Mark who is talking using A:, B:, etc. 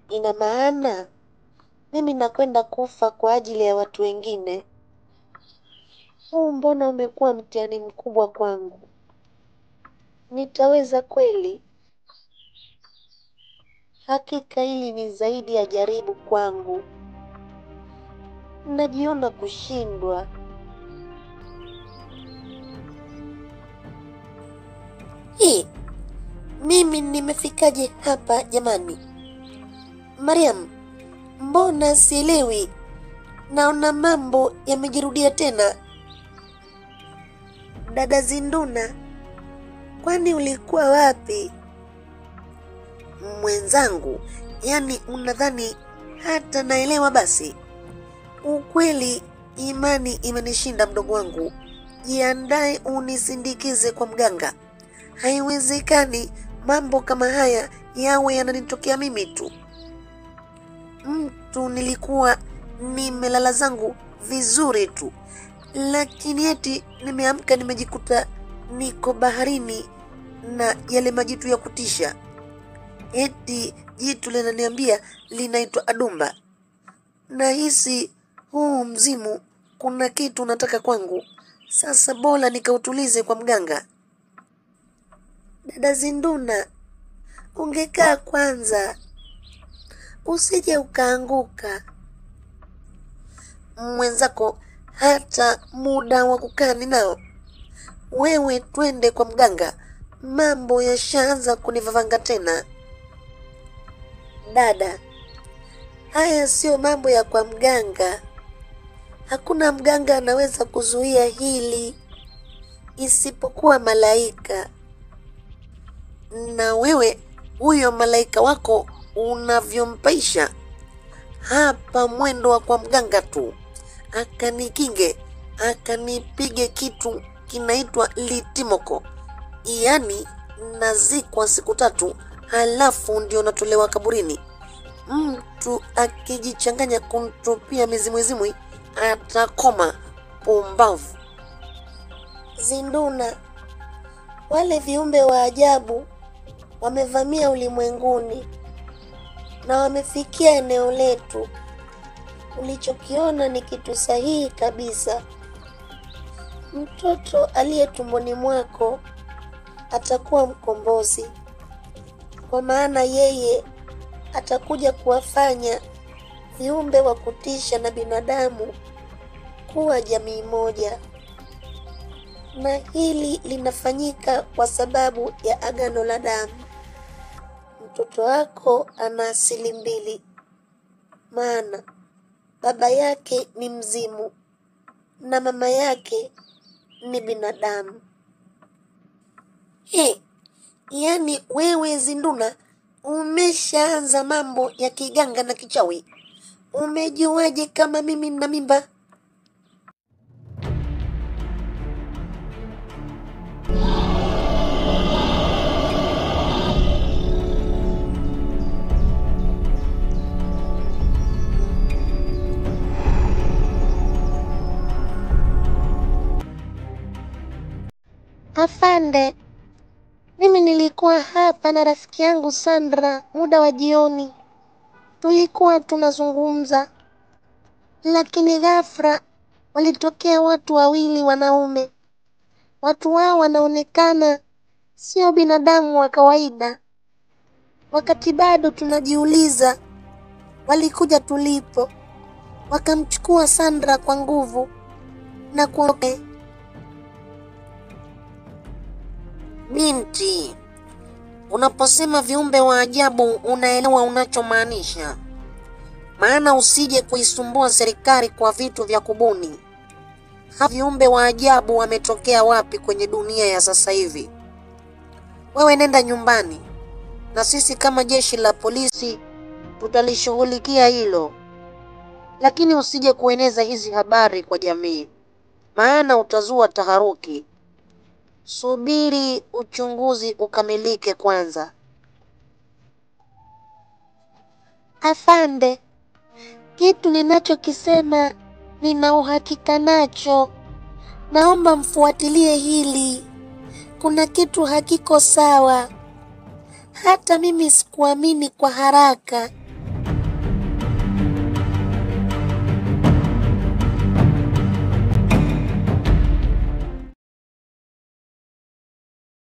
A: Ina maana mimi nakwenda kufa kwa ajili ya watu wengine. Huu mbona umekuwa mtihani mkubwa kwangu? Nitaweza kweli? Hakika hili ni zaidi ya jaribu kwangu. Najiona kushindwa. Hii, mimi nimefikaje hapa jamani? Mariam, mbona sielewi? Naona mambo yamejirudia tena. Dada Zinduna, kwani ulikuwa wapi? Mwenzangu, yani unadhani hata naelewa basi? Ukweli imani imenishinda mdogo wangu. Jiandae unisindikize kwa mganga. Haiwezekani mambo kama haya yawe yananitokea mimi tu. Mtu nilikuwa nimelala zangu vizuri tu, lakini eti nimeamka nimejikuta niko baharini na yale majitu ya kutisha. Eti jitu linaniambia linaitwa Adumba. Nahisi huu mzimu kuna kitu unataka kwangu. Sasa bora nikautulize kwa mganga. Dada Zinduna, ungekaa kwanza, usije ukaanguka. Mwenzako hata muda wa kukaa ninao. Wewe twende kwa mganga, mambo yashaanza kunivavanga tena. Dada, haya sio mambo ya kwa mganga. Hakuna mganga anaweza kuzuia hili isipokuwa malaika. Na wewe huyo malaika wako unavyompaisha hapa, mwendo wa kwa mganga tu, akanikinge akanipige kitu kinaitwa litimoko, yaani nazikwa siku 3, halafu ndio natolewa kaburini. Mtu akijichanganya kumtupia mizimwizimwi atakoma. Pumbavu. Zinduna, wale viumbe wa ajabu wamevamia ulimwenguni na wamefikia eneo letu. Ulichokiona ni kitu sahihi kabisa. Mtoto aliye tumboni mwako atakuwa mkombozi, kwa maana yeye atakuja kuwafanya viumbe wa kutisha na binadamu kuwa jamii moja. Na hili linafanyika kwa sababu ya agano la damu. Mtoto wako ana asili mbili, maana baba yake ni mzimu na mama yake ni binadamu. He, yani wewe Zinduna umeshaanza mambo ya kiganga na kichawi. Umejuaje kama mimi nina mimba? Afande, mimi nilikuwa hapa na rafiki yangu Sandra muda wa jioni. Tulikuwa tunazungumza, lakini ghafla walitokea watu wawili wanaume. Watu hao wanaonekana sio binadamu wa kawaida. Wakati bado tunajiuliza, walikuja tulipo, wakamchukua Sandra kwa nguvu na kuondoka. Binti, unaposema viumbe wa ajabu unaelewa unachomaanisha. Maana usije kuisumbua serikali kwa vitu vya kubuni. Hawa viumbe wa ajabu wametokea wapi kwenye dunia ya sasa hivi? Wewe nenda nyumbani, na sisi kama jeshi la polisi tutalishughulikia hilo. Lakini usije kueneza hizi habari kwa jamii, maana utazua taharuki. Subiri uchunguzi ukamilike kwanza. Afande, kitu ninachokisema nina uhakika nacho. Naomba mfuatilie hili. Kuna kitu hakiko sawa. Hata mimi sikuamini kwa haraka.